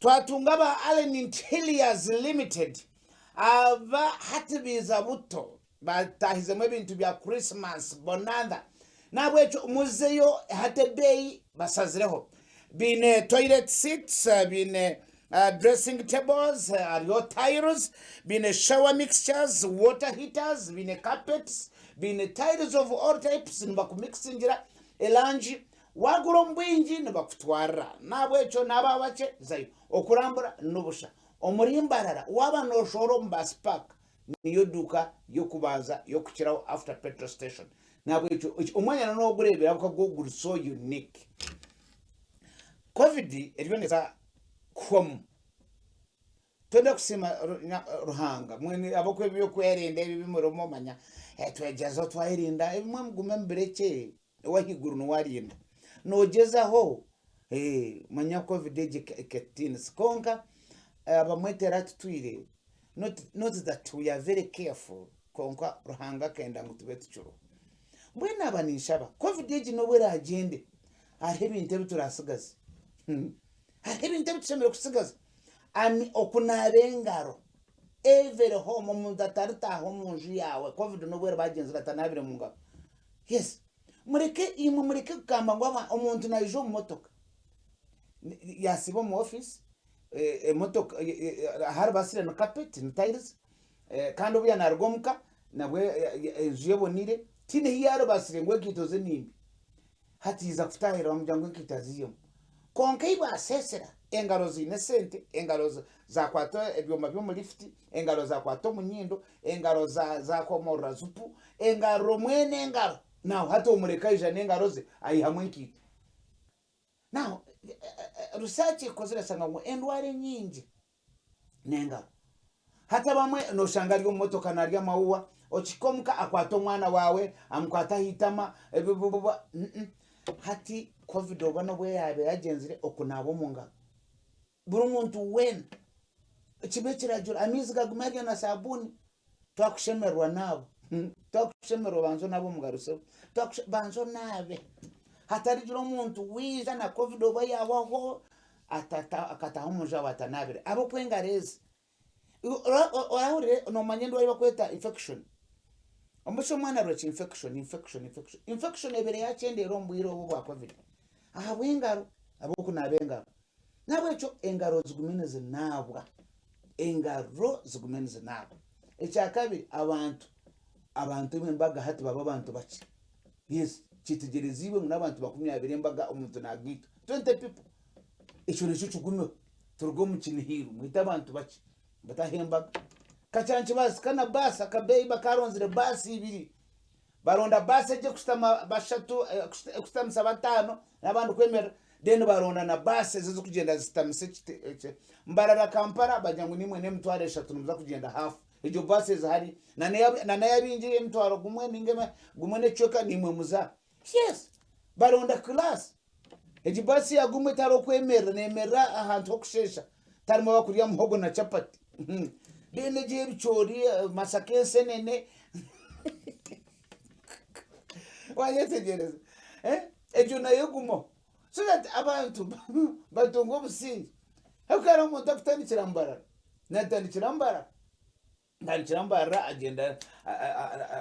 Twatunga aba Allen Interiors Limited aba hati biiza buto batahizemu ebintu bya Christmas bonanza nahabwekyo muzeyo hati ebeeyi basazireho. Baine toilet seats, baine dressing tables, hariho tiles, baine shower mixtures, water heaters, baine carpets, baine tiles of all types nibakumikisingira erangi. Waagura omu bwingi nibakutwarira. N'ahabw'ekyo n'aba bakye zayo. Okurambura n'obusha. Omuri Mbarara waaba nooshohora omu bus park niyo duuka y'okubanza y'okukiraho after petrol station. N'ahabw'ekyo omwanya na n'ogureebera ahabw'okuba gwo guri so unique. Covid eriyo neeza kuhwamu. Twenda kusiima Ruhanga mwene ahabw'okuba eby'okwerinda ebi ebi murimu manya twegyezaho twayerinda ebimwe mugume mubirekye. Ow'ahaiguru niwe arinda. Noogyezaho manya covid egi ekatutiinisa kwonka abamwe teratutwire not not that we are very careful kwonka Ruhanga akenda ngu tube tukiriho. Mbwenu naaba ninshaba covid egi n'obu eraagyende hariho ebintu ebi turatsigaze hariho ebintu ebi tushemereire kutsigaza okunaaba engaro every home omuntu ataritaaha omu nju yaawe covid n'obu eriba agyenzire atanaabire mu ngaro. Yes mureke imwe mureke kugamba ngu omuntu naija omu motoka yasiiba omu office emotoka ahu aribasire ni carpet ni tiles kandi obu yanaruga omuka nabwe enju ye ebonire tihaine ahu yaribasire ngu enkaito ze nimbi hati yaiza kutahirira bamugira ngu enkaito aziihemu kwonka ei bwasesera engaro ziine esente engaro zakwata ebyoma by'omu lift engaro zakwata omu nyindo engaro zakomorora zupu Engaro mwene engaro. Now hati omureke aija n'engaro ze aihamu enkaito. Now research ekozire eshanga ngu endwara enyingi n'engaro. Hati abamwe noshanga ari omu motoka narya amawuwa, okihika omuka akwata omwana waawe amukwata aha itama ebibububwa Hati covid oba n'obu yaabaire yagyenzire okunaaba omu ngaro. Buri muntu weena kibe ekiragiro amaizi gagume harya na sabuuni twakushemererwa naaba twakushemererwa banza onaabe omu ngaro sebo banza onaabe hatarigira omuntu waija na covid oba yahwaho akataaha omu nju yaawe atanaabire ahabw'okuba engaro ezi orahurire noomanya endwara ei barikweta infection omushi omwana arwire infection infection infection infection ebaire yakyendeera omu bwire obu obwa covid ahabw'engaro ahabw'okunaaba engaro N'ahabw'ekyo engaro zigume nizinaabwa, engaro zigume nizinaabwa. Ekyakabiri abantu, abantu embaga hati baba abantu bakye. Yes, kyetegyereziibwe ngu n'abantu 20 embaga omuntu nagaitwa, 20 people. Ekyo nakyo kigumeho, turuge omu kinihiiro mwite abantu bakye mutahe embaga. Kakyankibaasika na baasi akabeeyi bakaronzire baasi ibiri. Baronda baasi egi ekushutama bashatu, ekushutamisa bataano n'abandi kwemerera, then baronda na baasi ezi ezikugyenda zishutamisa ekiti Mbarara Kampala bagira ngu nimwe n'emitwaro eshatu nimuza kugyenda haafu. Egyo baasi ezihari na n'eyabingi ey'emitwaro gumwe ninga gumwe n'ekicweka nimwe muza. Yes! Baronda class. Egi baasi ya gumwe tihariho okwemerera, neemerera ahantu h'okusheesha tiharimu abakurya muhogo na chapati. Then egi ey'ebicoori, Masaka ensenene waayetegyereza? Egyo nayo egumaho so that abantu batunge obusingye. Ahabw'okuba hariho omuntu arikutandikira Mbarara, naatandikira Mbarara. Ntandikira mbarira agyenda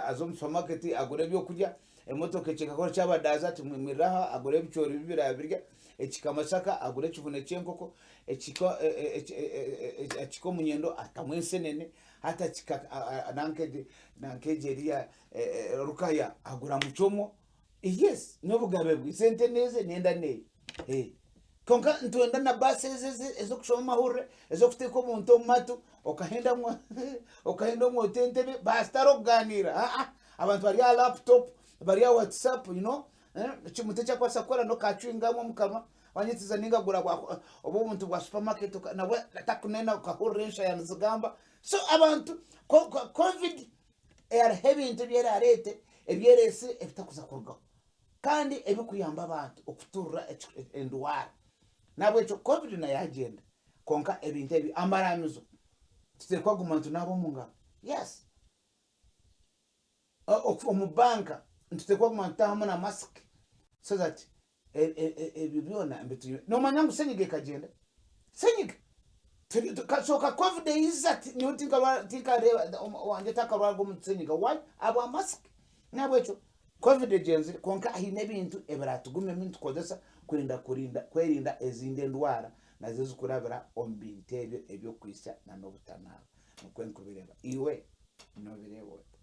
aza omu supermarket agura ebyokurya, emotoka ekikakora kyabadaaza ati mwimirire aha agura ebicoori bibiri abirya, ekihika Masaka agura ekivune ky'enkoko, ekihika ekihika Omunyendo atamu ensenene, hati akihika nanka egi nanka egi eriya Rukaya agura mukyomwo, yes n'obugabe bwe esente n'eze n'enda n'eye. Kwonka nitwenda na baasi ezi ez'okushoma amahurire, ez'okuteeka omuntu omu matu, okahenda okahenda omwota entebe, baasi tihariho kugaaniira aa abantu bari aha laptop, bari aha WhatsApp you know, ekintu eki arikubaasa kukora n'oka chewing gum omu kanwa, wanyeteza ninga agura obu obuntu bwa supermarket nabwo atakunena okahurira enshaya nizigamba, so abantu covid hariho ebintu ebi eraareete, ebi ereetsire ebitakuza kurugaho. Kandi ebikuyamba abantu okuturira endwara. Nahabwekyo covid nayo yagyenda kwonka ebintu ebi amaramizo tutekwa kuguma nitunaaba omu ngaro. Yes. Omu banka nitutekwa kuguma nitutahamu na mask so that ebyo byona nomanya ngu senyiga ekagyenda? Senyiga! Kasooka covid eiza nyowe tinkareeba owangye takarwaraga omu senyiga why ahabwa mask nahabwekyo covid egyenzire kwonka haine ebintu ebiratugumemu nitukozesa kwenda kurinda kwerinda ezindi endwara nazo ezikurabira omu bintu ebyo ebyokwitsya na nobutanaaba nikwo nkubireeba iwe nobireeba ota?